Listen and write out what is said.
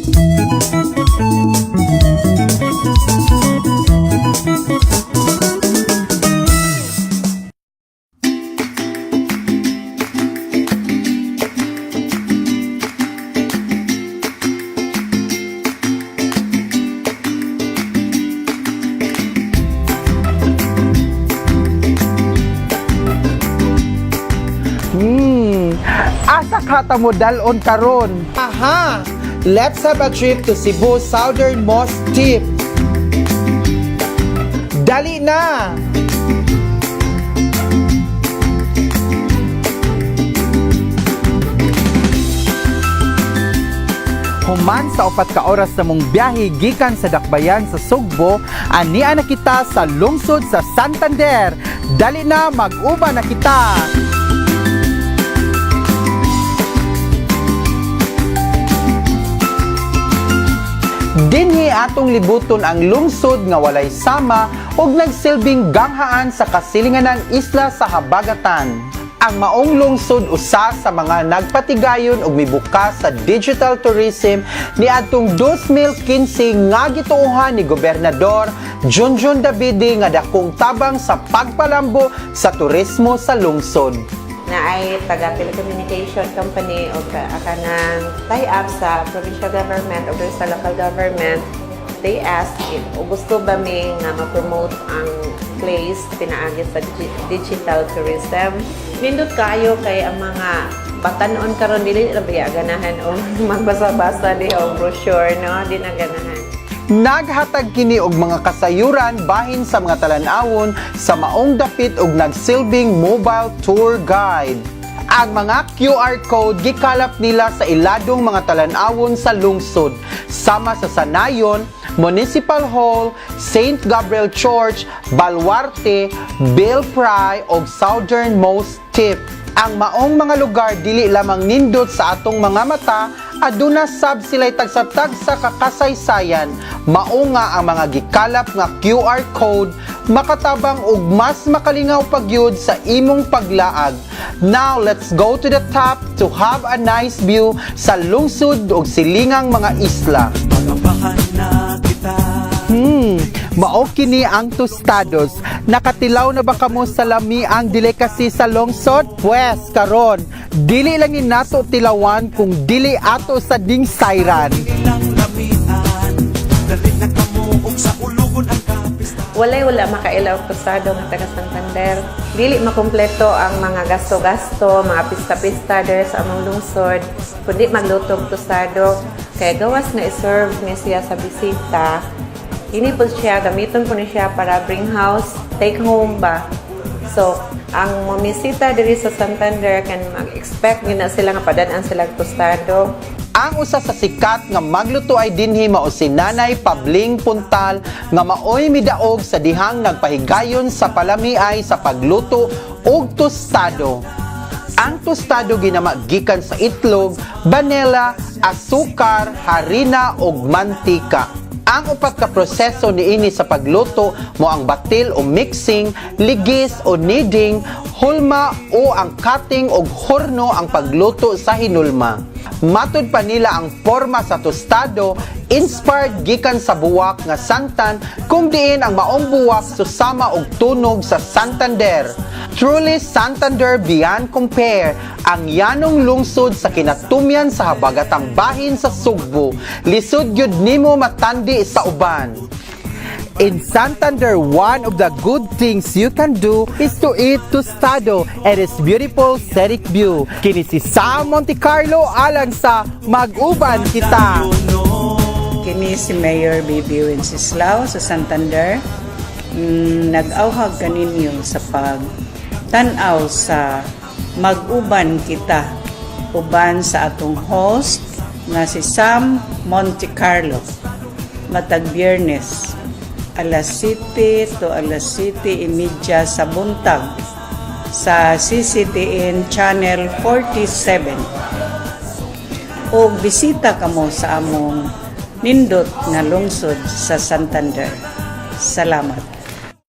Asa ka ta mo dalon karon? Aha! Let's have a trip to Cebu southernmost tip. Dali na! Human sa 4 ka oras na mong biyahe gikan sa Dakbayan sa Sugbo, ania na kita sa lungsod sa Santander. Dali na, mag-uban na kita! Dinhi atong libuton ang lungsod nga walay sama ug nagsilbing ganghaan sa kasilinganan isla sa habagatan. Ang maong lungsod usa sa mga nagpatigayon ug mibuka sa digital tourism niadtong 2015 nga gituohan ni Gobernador Junjun Davide nga dakong tabang sa pagpalambo sa turismo sa lungsod. Na ay taga telecommunication company o kanang tie-up sa provincial government o sa local government. They ask if o gusto ba mi nga ma-promote ang place pinaagi sa digital tourism. Nindot kayo kay ang mga batanon karon dili na baya ganahan og magbasa-basa di og brochure, no? Di na ganahan. Naghatag kini og mga kasayuran bahin sa mga talan-awon sa maong dapit og nagsilbing mobile tour guide. Ang mga QR code gikalap nila sa iladong mga talan-awon sa lungsod, sama sa Sanayon, Municipal Hall, St. Gabriel Church, Baluarte, Bill Pry ug Southernmost Tip. Ang maong mga lugar dili lamang nindot sa atong mga mata, aduna sab sila'y tagsa-tagsa ka kasaysayan. Mao nga ang mga gikalap nga QR code makatabang og mas makalingaw pagyud sa imong paglaag. Now let's go to the top to have a nice view sa lungsod ug silingang mga isla. Mao kini ang tostados. Nakatilaw na ba kamo sa lami ang delicacy sa lungsod? Pwes, karon, dili lang ni nato tilawan kung dili ato sa ding sayran. Walay wala makaila og tostado nga taga Santander. Dili makumpleto ang mga gasto-gasto, mga pista-pista diri sa among lungsod, kundi magluto og tostado. Kay gawas na i-serve ni siya sa bisita, ini po siya, gamiton po ni siya para bring house, take home ba. So, ang mamisita diri sa Santander can mag-expect gyud na sila nga padan-an sila og tostado. Ang usa sa sikat nga magluto ay dinhi mao si Nanay Pabling Puntal nga maoy midaog sa dihang nagpahigayon sa palamiay sa pagluto og tostado. Ang tostado ginama gikan sa itlog, vanilla, asukar, harina ug mantika. Ang upat ka proseso niini sa pagluto mao ang batil o mixing, ligis o kneading, hulma o ang cutting og horno ang pagluto sa hinulma. Matud pa nila, ang porma sa tostado inspired gikan sa buwak nga santan, kung diin ang maong buwak susama og tunog sa Santander. Truly Santander beyond compare, ang yanong lungsod sa kinatumyan sa habagatang bahin sa Sugbo. Lisod gyud nimo matandi sa uban. In Santander, one of the good things you can do is to eat tostado and its beautiful scenic view. Kini si Sam Monte Carlo alang sa Mag-uban Kita. Kini si Mayor Bibi Wenceslao sa Santander. Nag-awhag kaninyo sa pag tan-aw sa Mag-uban Kita uban sa atong host nga si Sam Monte Carlo matag Biyernes alas 7 to alas 7:30 sa buntag sa CCTN Channel 47 o bisita kamo sa among nindot nga lungsod sa Santander. Salamat.